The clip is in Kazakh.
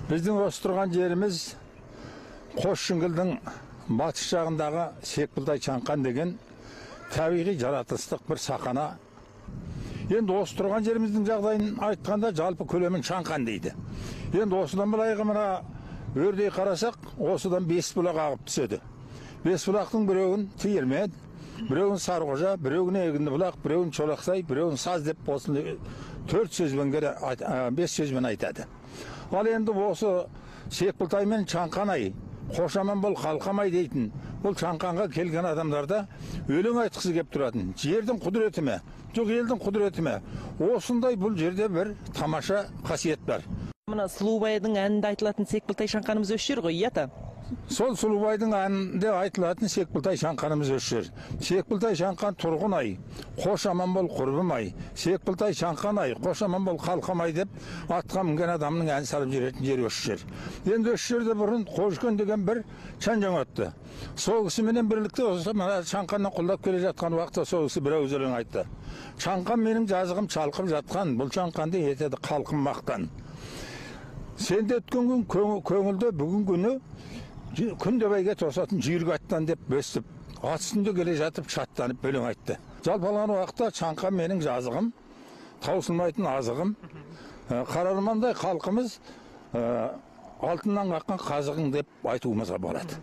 Біздің осы тұрған жеріміз Қосшыңғылдың батыс жағындағы Секпілтай Шаңқан деген табиғи жаратылыстық бір сақана. Енді осы тұрған жеріміздің жағдайын айтқанда жалпы көлемін Шаңқан дейді. Енді осыдан былайғы мына өрдей қарасақ, осыдан 5 бұлақ ағып түседі. 5 бұлақтың біреуін Тиермен, біреуін Сарқожа, біреуін Егінді бұлақ, біреуін Чолақсай, біреуін Саз деп осыны 4 сөзбен, 5 сөзбен айтады. Ал енді осы Секпілтай мен Шаңқанай, қош аман бол қалқамай дейтін, бұл Шаңқанға келген адамдарда өлең айтқысы кеп тұратын. Жердің құдіреті ме, жоқ елдің құдіреті ме, осындай бұл жерде бір тамаша қасиет бар. Мына Сұлубайдың әнінде айтылатын Секпілтай Шаңқанымыз осы жер ғой, иә ата? Сол Сұлубайдың әнінде айтылатын Секпілтай Шаңқанымыз осы жер. Секпілтай Шаңқан тұрғын ай, қош аман бол құрбым ай, Секпілтай Шаңқан ай, қош аман бол қалқам ай деп атқа мінген адамның ән салып жүретін жері осы жер. Енді осы жерде бұрын Қожықен деген бір шанжаң өтті. Сол кісіменен бірлікте осы мына Шаңқаннан құлдап келе жатқан уақытта сол кісі бір ауыз өлең айтты. Шаңқан менің жазығым шалқып жатқан, бұл Шаңқанды етеді халқым мақтан. Сенде өткен күн көңілді, бүгін күні күнде бәйге тосатын жүйрік аттан деп өстіп, ат үстінде келе жатып шаттанып өлең айтты. Жалпы алған уақытта Шаңқан менің жазығым, таусылмайтын азығым, қарармандай халқымыз алтыннан қаққан қазығың деп айтуымызға болады.